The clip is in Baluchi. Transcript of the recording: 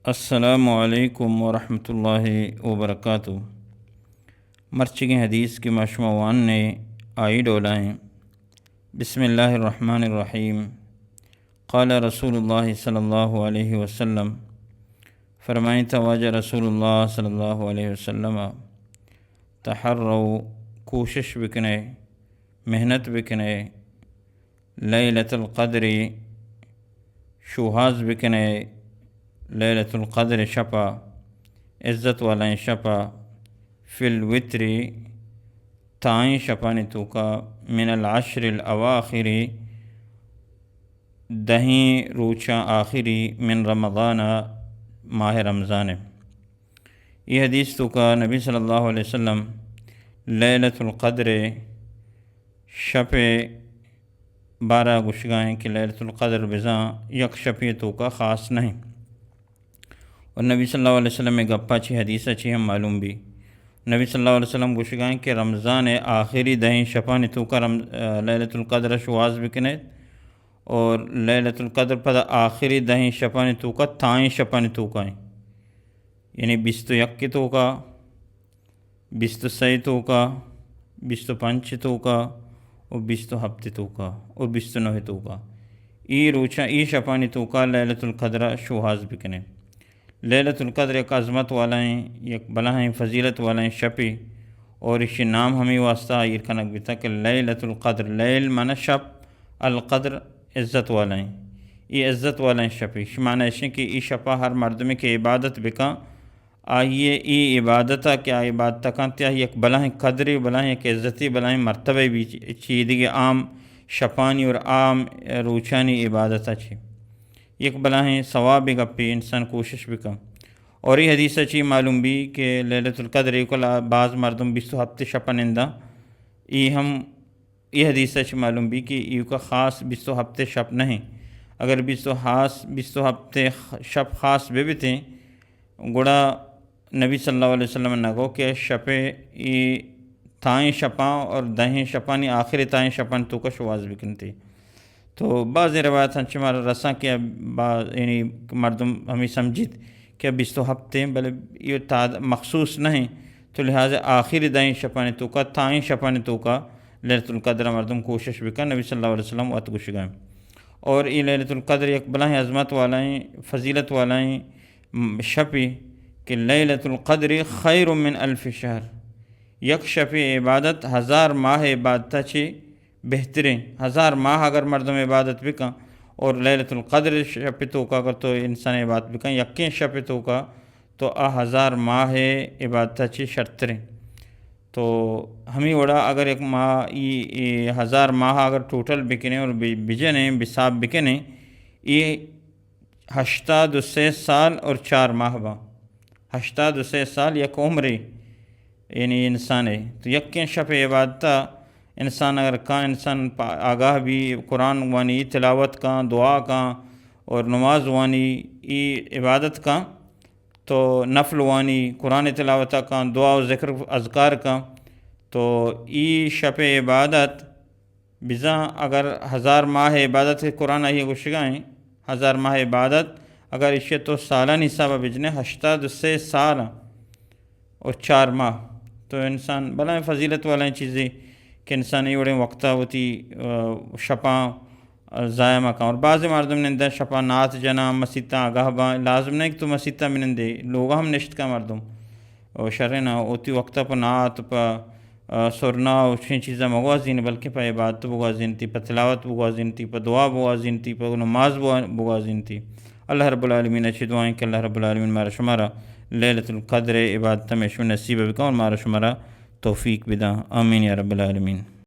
السلام علیکم ورحمۃ اللہ وبرکاتہ۔ مرچیگیں حدیث کہ ما شما واننے، آئی ڈولائیں۔ بسم اللہ الرحمن الرحیم۔ قال رسول اللہ صلی اللہ علیہ وسلم، فرمائیں تا واجہ رسول اللہ صلی اللہ علیہ وسلم، تحروا، کوشش بکنے، محنت بکنے، لیلۃ القدر، شوہاز بکنے لیلۃ القدر شپا، عزت والائیں شپا، فی الوتر، تائیں شپانی توکا، من العشر الاواخر، دہیں روچاں آخری، من رمضان، ماہ رمضان۔ یہ حدیث توکا نبی صلی اللہ علیہ وسلم لیلۃ القدر شپ بارہ گوشگائیں کہ لیلۃ القدر بزاں یک شپی توکا خاص نہیں۔ اور نبی صلی اللہ علیہ وسلم گپا چی حدیثہ چی ہم معلوم بھی۔ نبی صلی اللہ علیہ وسلم گوشگائیں کہ رمضان آخری دہیں شپانی توکا رم-، لیلۃ القدر شواز بکنے، اور لیلۃ القدر پدا آخری دہیں شپانی توکا تائیں شپانی توکا ہیں، یعنی بیست و یک توکا، بیست و سئے توکا، بیست و پنچ توکا، و بیست و ہپت توکا، و بیست و نہ توکا۔ ای روچاں، ای شپانی توکا لیلۃ القدر شوہاز بکنے۔ لیلۃ القدر یک عظمت والائیں، یک بلاہیں فضیلت والائیں شپی، اور اشی نام ہمیں واسطہ ایر کنگ بیتا کہ لیلۃ القدر، لیل معنی شپ، القدر عزت والائیں۔ ای عزت والائیں شپی، اشی معنی اشیں کہ ای شپا ہر مردمی کہ عبادت بکن، آئی ء اے عبادت ء کہ آ عبادت کنت، آ یک بلاہیں قدرے، بلاہیں یک عزتے، بلاہیں مرتبہ بی چی دگہ عام شپانی اور عام روچانی عبادت ء چی یک بلاہیں ثواب گپے، انسان کوشش بکن۔ اور یہ حدیث ء چی معلوم بی کہ لیلۃ القدر ء کل باز مردم بیست و ہپت شپ ننداں۔ ای ہم اے حدیث ء چہ معلوم بی کہ ایوکا خاص بیست و ہپت شپ نہ ایں۔ اگر بیست و ہاس-، بیست و ہپت خ-، شپ خاص بہ بیتیں، گڑا نبی صلی اللہ علیہ وسلم نہ گو کہ شپ ای تائیں شپاں اور دہیں شپانی آخری تائیں شپانی توکا شواز بکنتی۔ تو بعضی روایت ہنچیں مارا رساں کہ با-، یعنی مردم ہمیں سمجھیت کہ بیست و ہپت ایں، بلے یہ تعد-، مخصوص نہ ایں۔ تو لہذا آخری دہیں شپانی توکا، تائیں شپانی توکا لیلۃ القدر مردم کوشش بکن، نبی صلی اللہ علیہ وسلم وت گوشگا۔ اور یہ لیلۃ القدر یک بلاہیں عظمت والائیں، فضیلت والائیں، م-، شپی کہ لیلۃ القدر خیر من الف شہر، یک شپی عبادت ہزار ماہ عبادت چی بہتریں۔ ہزار ماہ اگر مردم عبادت بکن اور لیلۃ القدر شپ توکا اگر تو انسان عبادت بکن، یکیں شپ توکا، تو آ ہزار ماہ عبادت چی شرتریں۔ تو ہمیں وڑا اگر یک ماہ ای، ای ہزار ماہ اگر ٹوٹل بکنے اور بی-، بجنے، بساب بکنے، ای ہشتاد و سئے سال اور چار ماہ با۔ ہشتاد و سئے سال یک عمرے، یعنی انسانے۔ تو یکیں شپ عبادتا انسان اگر کاں، انسان پا-، آگاہ بی، قرآن وانی، تلاوت کاں، دعا کاں اور نماز وانی، ای عبادت کاں، تو نفل وانی، قرآن تلاوت کاں، دعا و ذکر اذکار کاں، تو ای شپ عبادت بزاں اگر ہزار ماہ عبادت، قرآن آئی گوشگا ایں، ہزار ماہ عبادت، اگر ایشی تو سالانی حساب بجنے، ہشتاد و سئے سال اور چار ماہ، تو انسان بلائیں فضیلت والائیں چیزے کہ انسان ای وڑیں وقتا وتی، آ، شپاں، آ، ضائع مکن۔ اور بعض مردم نندن شپاں نعت جناں، مسیتاں آگاہ باں، لازم نہیں کہ تو مسیتاں بنندے، لوگا ہم نشت کا مردم۔ و شریں نا، وتی وقتا پہ نعت، پہ، آ، سرنا و چین چیزاں مگوازین، بلکہ پہ عبادت بگوازینتی، پہ تلاوت بگوازینتی، پہ دعا بگوازینتی، پہ نماز بگوا-، بگوازینتی۔ اللہ رب العالمین چی دعائیں کہ اللہ رب العالمین مارا شمارا لیلۃ القدر عبادت میں شو نصیب بکن اور مارا شمارا توفیق بداں۔ آمین یا رب العالمین۔